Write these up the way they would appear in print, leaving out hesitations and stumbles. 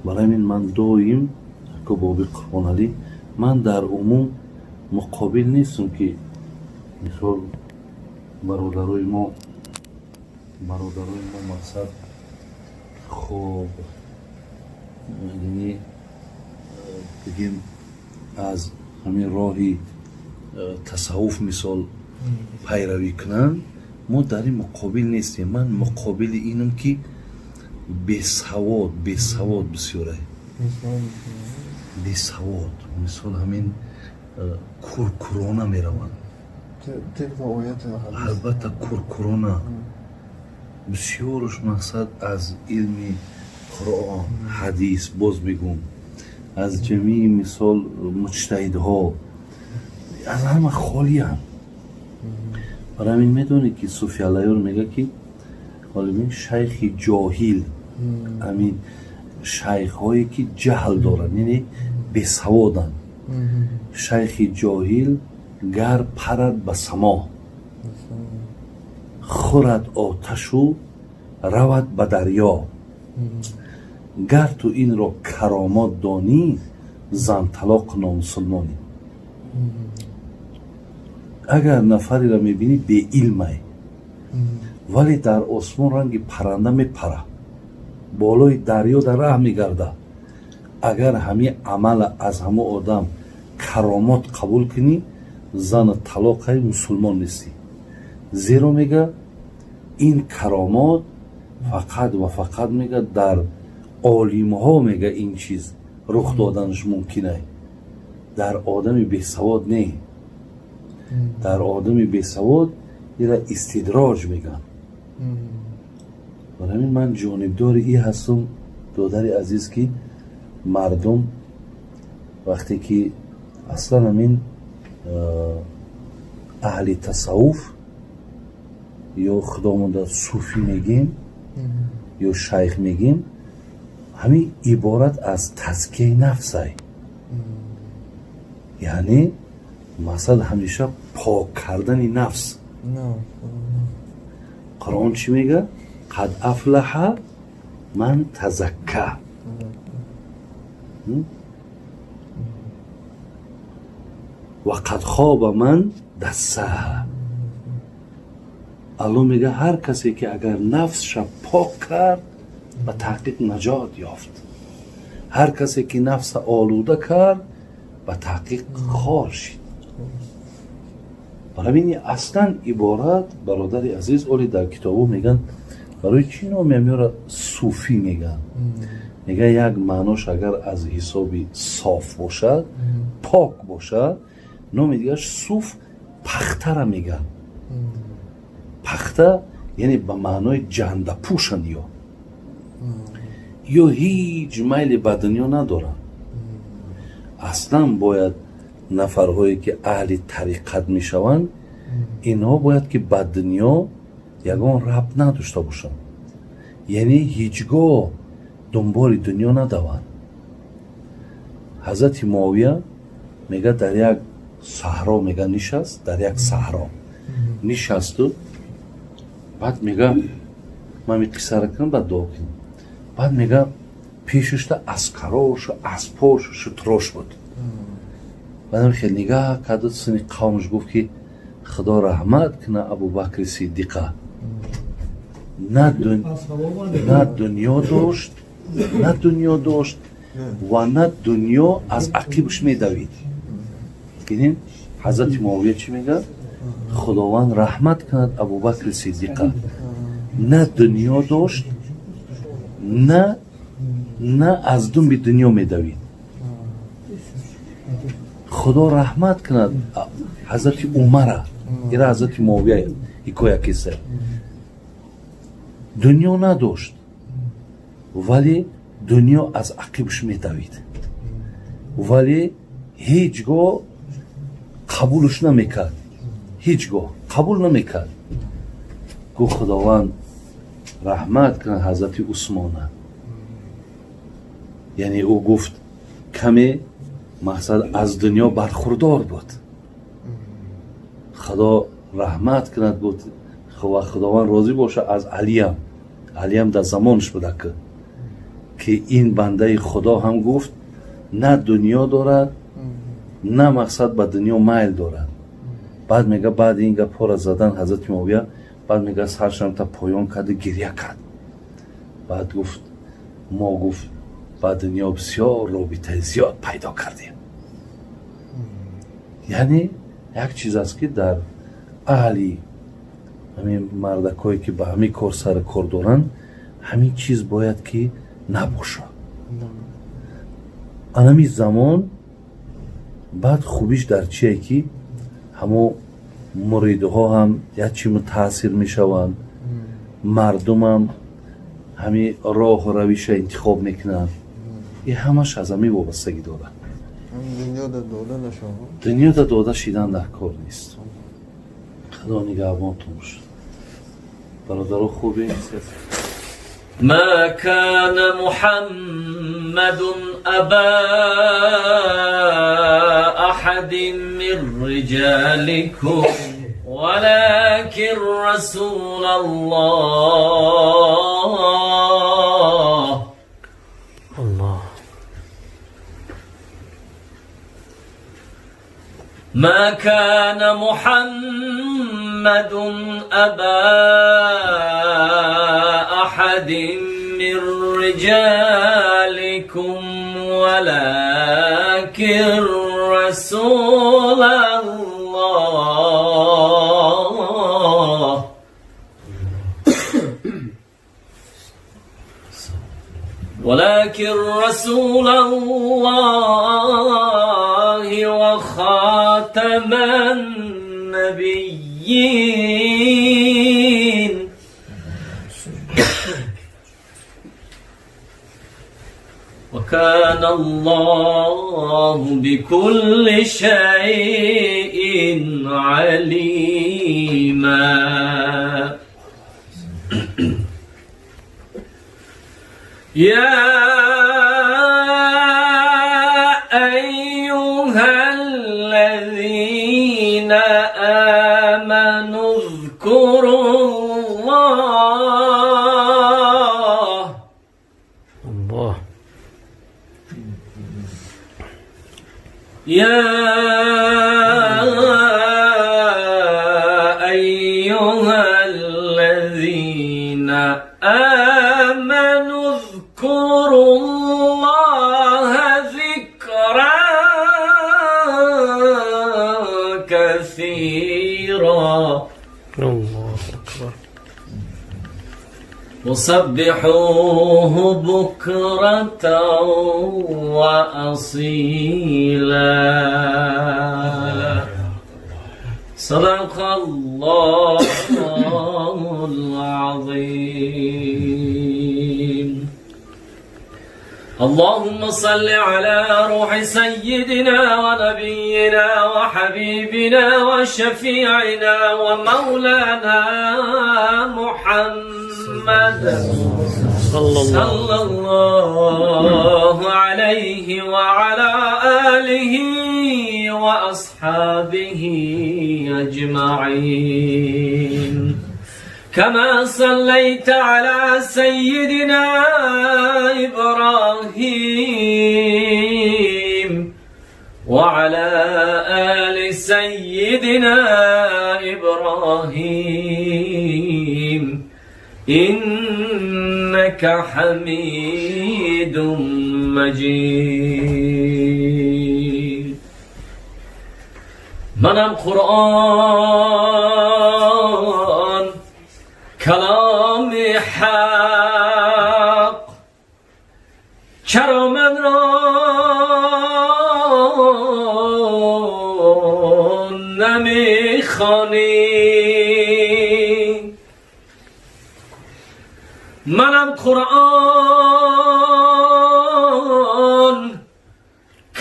Барои ҳамин ман доим, ако Боби Қурбоналӣ, ман дар умум муқобил нестам, ки мисол бародарои мо мақсад хоб, яъне бигем, аз ҳамин роҳи тасаввуф мисол пайравӣ кунанд, мо дар ин муқобил нестем. Ман муқобили инам, ки бесавод бисёре, бесавод, мисол ҳамин куркурона мераванд. Албатта, куркурона бисёруш, мақсад аз илми Қуръон, ҳадис, боз мегӯм, аз ҷамии мисол муҷтаҳидҳо, аз ҳама холианд. Барои ҳамин медонед, ки Суфи Аллаёр мегӯяд, ки ҳолибин шайхи ҷоҳил, ҳамин шайхҳое ки ҷаҳл доранд, яъне бесаводанд, шайхи ҷоҳил гар парад ба само, хӯрад оташу равад ба дарё. Гар ту инро каромот донӣ, зан талоқ, номусулмонӣ. Агар нафареро мебинӣ, беилмай, вале дар осмон ранги парранда мепара, болои дарё дар раҳ мегарда, агар ҳамин амала аз ҳамон одам каромот қабул кунӣ, зана талоқай, мусулмон нестӣ. Зеро мега, ин каромот фақат ва фақат, мега, дар олимҳо, мега, ин чиз рух доданаш мумкинай, дар одами бесавод не. Дар одами бесавод ира истидроҷ мегӯянд. Барои ҳамин ман ҷонибдори и ҳастам, додари азиз, ки мардум вақте ки аслан ҳамин аҳли тасаввуф ё худомонда суфӣ мегем ё шайх мегем, ҳамин иборат аз тазкияи нафсай, яъне мақсад ҳамеша пок кардани нафс. Қуръон чӣ мега? «Қад афлаҳа ман тазакка ва қад хоба ман дассаҳа». Алло мега, ҳар касе ки агар нафсша пок кард, ба таҳқиқ наҷот ёфт, ҳар касе ки нафса олуда кард, ба таҳқиқ хор шид. Барои ин аслан иборат, бародари азиз, оли дар китобо мегӯянд, барои чӣ номи амёра суфӣ мегӯянд? Мега, як маънош агар аз ҳисоби соф бошад, пок бошад, номи дигараш суф пахтара мегӯянд. Пахта, яъне ба маънои ҷандапӯшанд ё ҳеҷ майли ба дунё надоранд. Аслан бояд нафарҳое ки аҳли тариқат мешаванд, инҳо бояд ки ба дунё ягон рабт надошта бошанд, яъне ҳеҷ гоҳ дунболи дунё надаванд. Ҳазрати Муовия мега, дар як саҳро, мега, нишаст, дар як саҳро нишасту баъд мега, ман ми қиссара кунам, баъд дуо кунам. Баъд мега, пешашта аскарошу аспошу шутрош буд. Баъдам хел нигаҳ карду сини қавмш гуфт, ки Худо раҳмат куна Абубакри Сиддиқа, на дунё дошт, на дунё дошт ва на дунё аз ақибаш медавид. Бинин, ҳазрати Муовия чӣ мегӯяд? Худованд раҳмат кунад Абубакри Сиддиқа, на дунё дошт, на аз думби дунё медавид. Худо раҳмат кунад ҳазрати Умара. Ира ҳазрати Муовия ҳикоя киса. Дунё надошт, вале дунё аз ақибаш медавид, вале ҳеҷ гоҳ қабулш намекард, ҳеҷ гоҳ қабул намекард. Гуфт, Худованд раҳмат кунад ҳазрати Усмона. Яъне ӯ гуфт, каме мақсад аз дунё бархурдор буд. Худо раҳмат кунад, гуфт, ва Худованд розӣ боша аз Алиям. Алиям дар замонаш буда, ки Ки ин бандаи Худо ҳам гуфт, на дунё дорад, на мақсад ба дунё майл дорад. Баъд мега, баъди ин гапҳоро задан ҳазрати Муовия, баъд мега, саршам та поён карду гиря кард. Баъд гуфт, мо, гуфт, ба дунё бисёр робитаи зиёд пайдо кардем. Яъне як чиз аст, ки дар аҳли ҳамин мардакое, ки ба ҳамин кор сари кор доранд, ҳамин чиз бояд ки набошад. Анами замон баъд хубиш дар чие, ки ҳамо муридҳо ҳам як чи мутаассир мешаванд, мардумам ҳамин роҳу равиша интихоб мекунанд. И ҳамаш аз ҳамин вобастагӣ дорад. Дунёда дода шидан дар кор нест. Худо нигаҳбонтон бошад, бародаро. Хубе. ما كان محمد أبا أحد من رجالكم ولكن رسول الله. الله. ما كان محمد أبا أحد من رجالكم ولكن رسول الله، ولكن رسول الله وخاتم النبيين. وكان الله بكل شيء عليما. يا أيها الذين آمنوا اذكروا الله. الله. يا أيها الذين آمنوا اذكروا الله ذكرا كثيرا. الله أكبر. وسبحوه بكرة وأصيلا. صدق الله العظيم. اللهم صل على روح سيدنا ونبينا وحبيبنا وشفيعنا ومولانا محمد صلى الله صلى الله عليه وعلى آله وأصحابه أجمعين، كما صليت على سيدنا إبراهيم وعلى آل سيدنا إبراهيم، إنك حميد مجيد. منم قرآن کلام حق، چرا من را نمیخوانی؟ منم قرآن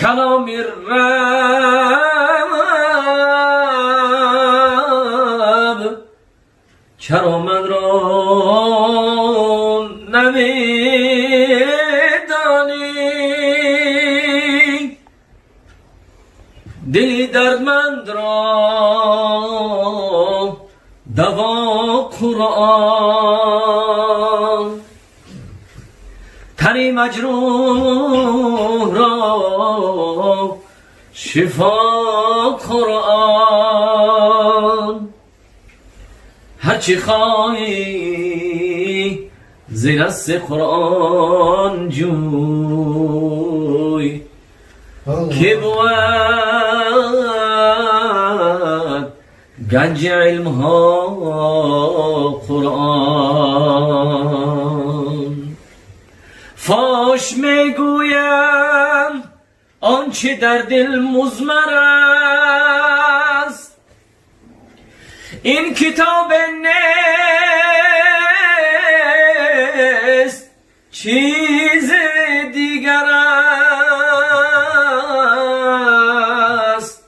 کلام رب، چرا من را نمیدانی؟ دل دردمند را دوا قرآن. مجروح را شفا قرآن. هرچی خواهی ز نص قرآن جوی، که بود گنج علم ها قرآن. فاش میگویم آنچه در دل مضمر است، این کتاب نیست چیز دیگر است.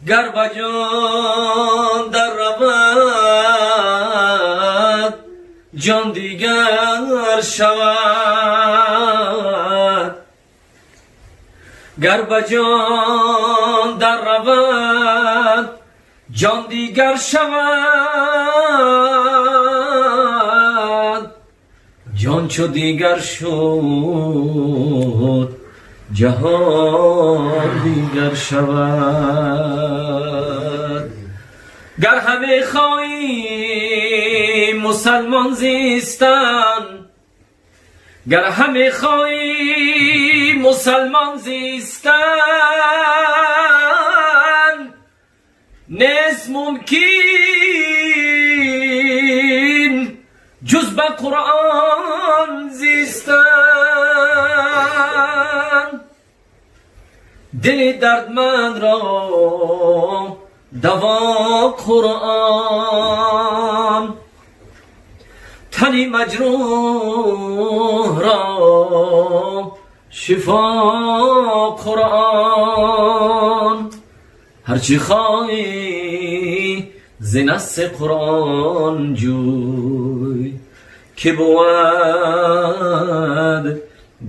گر به جان در رود جان دیگر شود، گر به جان در رود جان دیگر شود، جان چو دیگر شد جهان دیگر شود. گر همه خواهی مسلمان زیستن، گر همه خواهی مسلمان زیستن، نیست ممکن جز به قرآن زیستن. دل دردمند را دوا قرآن، تن مجروح را شفا قرآن. هرچی خواهی ز نص قرآن جوی، که بود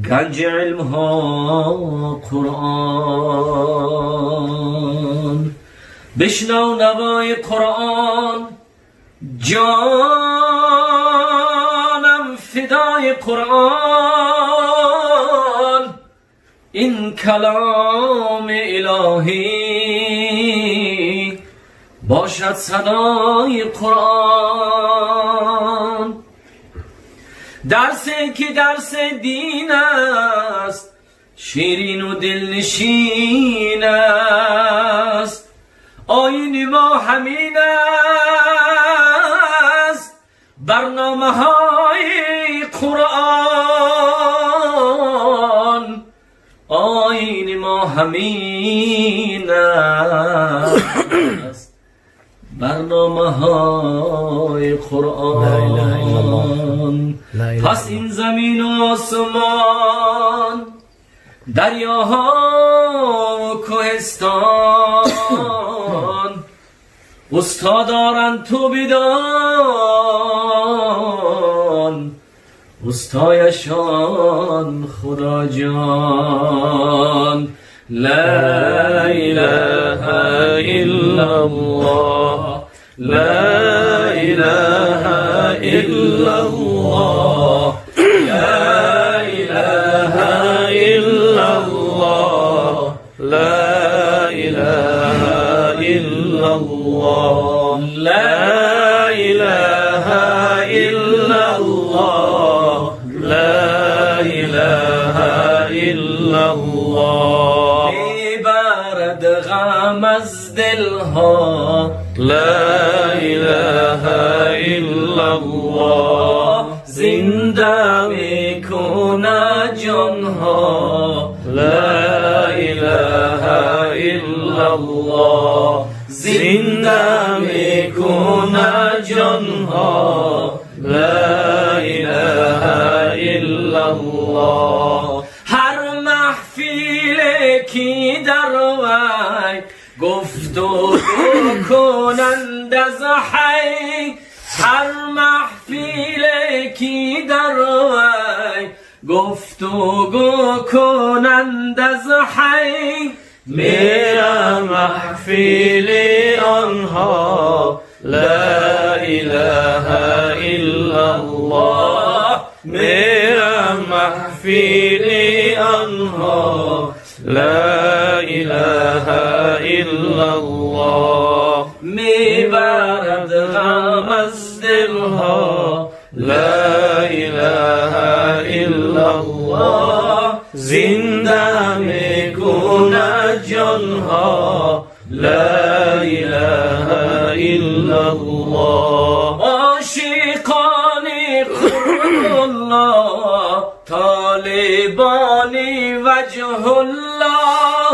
گنج علم ها قرآن. بشنو نوای قرآن، جانم فدای قرآن. این کلام الهی باشد صدای قرآن. درسی که درس دین است، شیرین و دلنشین است. آیین ما همین است، برنامه های قرآن. آیین ما همین است، برنامه های قرآن. پس این زمین و آسمان، دریاها و کوهستان، استا دارند تو بدان، استایشان خدا جان. لا اله الا الله، لا اله الا الله، لا اله الا الله، لا اله الا الله، لا اله الا الله، لا اله الا الله. میبرد غم از دلها، لا اله الا الله، زنده میکند جانها، لا اله الا الله، زنده میکند جانها، لا اله الا الله. هر محفل کی در وی گفتگو کنند از حی، هر محفل کی در وی گفتگو کنند از حی، میرم محفل آنها، لا اله الا الله، میرم محفل маҳфили онҳо ла илаҳа иллаллоҳ. Мебарад ғам аз дилҳо ла илаҳа иллаллоҳ. Зинда мекунад ҷонҳо ла илаҳа иллаллоҳ. Ошиқони Қурбуллоҳ, толибони ваҷҳуллоҳ.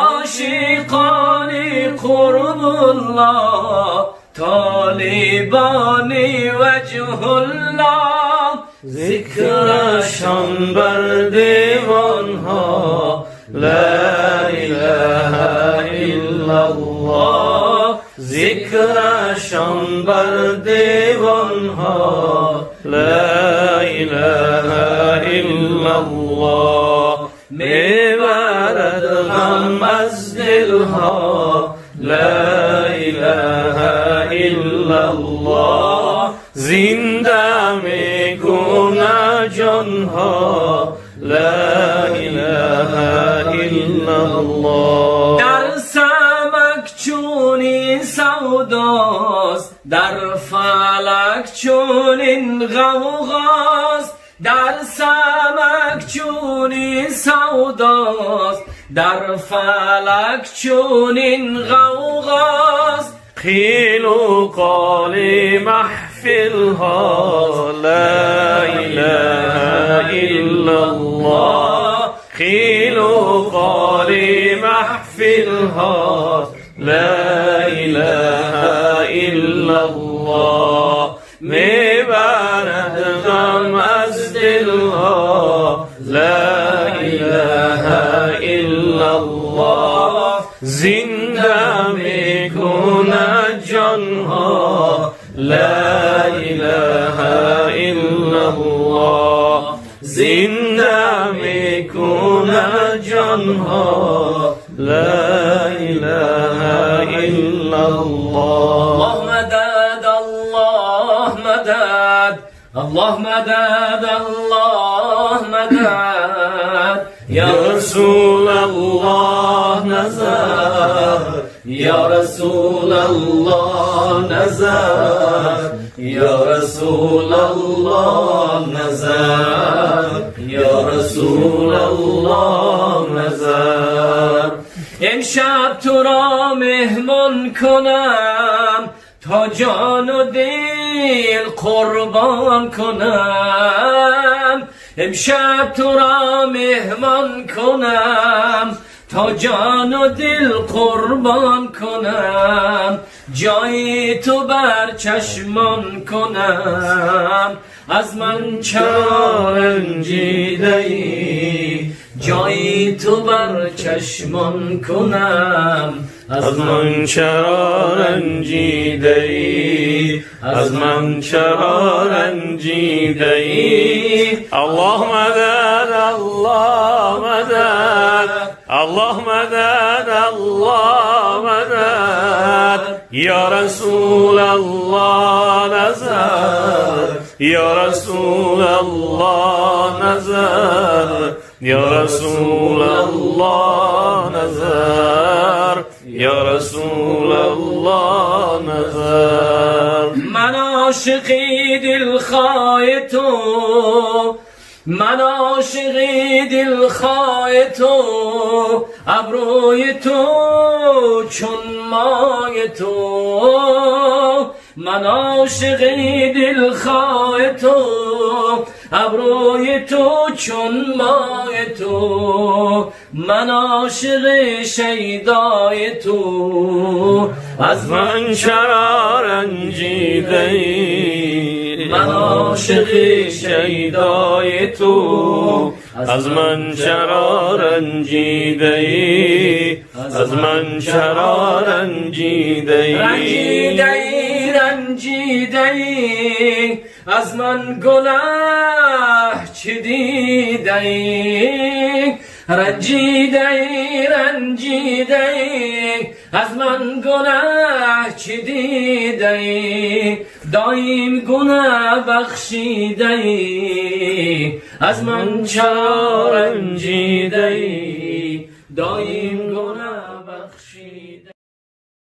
Ошиқони Қурбуллоҳ, толибони ваҷҳуллоҳ. Зикрашон бар девонҳо ла илаҳа иллаллоҳ. Зикрашон бар девонҳо ла илаҳа иллаллоҳ. Мебарад ғам аз дилҳо ла илаҳа иллаллоҳ. Зинда мекунад ҷонҳо ла илаҳа иллаллоҳ. Дар самак чунин савдост, дар фалак чунин ғавғост. Дар самак чунин савдост, дар фалак чунин ғавғост. Қилу қоли маҳфилҳо ла илаҳа иллаллоҳ. Қилу қоли маҳфилҳо ла илаҳа иллаллоҳ. Мебарад ғам аз дилҳо ла илаҳа иллаллоҳ. Зинда мекунад ҷонҳо ла илаҳа иллаллоҳ. Зинда мекунад ҷонҳо ла илаҳа иллаллоҳ. Аллоҳ мадад, Аллоҳ мадад, Аллоҳ мадад, Аллоҳ мадад. Я Расулаллоҳ назар, Я Расулаллоҳ назар, Я Расулаллоҳ назар, Я Расулаллоҳ назар. Имшаб туро меҳмон кунам, то ҷону дил қурбон кунам. Имшаб туро меҳмон кунам, то ҷону дил қурбон кунам. Ҷои ту бар чашмон кунам, аз ман чаро ранҷидаӣ? Ҷои ту бар чашмон кунам, Аз ман чаро ранҷидаӣ? Аз ман чаро ранҷидаӣ? Аллоҳ мадад, Аллоҳ мадад, Аллоҳ мадад, Аллоҳ мадад. Я Расулаллоҳ назар, Я Расулаллоҳ назар, Я Расулаллоҳ назар, Я Расулаллоҳ назар. Ман ошиқи дилхоҳи ту, ман ошиқи дилхоҳи ту, абрӯи ту чун моҳи ту. Ман ошиқи дилхоҳи ту, абрӯи ту чун моҳи ту. Ман ошиқи шайдои ту, аз Ман чаро ранҷидаӣ? Ман ошиқи шайдои ту, аз ман чаро ранҷидаӣ? Аз ман чаро ранҷидаӣ? Ранҷидаӣ, ранҷидаӣ, аз ман гуноҳ чӣ дидаӣ? Ранҷидаӣ, ранҷидаӣ, аз ман гуноҳ чӣ дидаӣ? Доим гуноҳ бахшидаӣ, аз ман чаро ранҷидаӣ? Доим гуноҳ бахшидаӣ.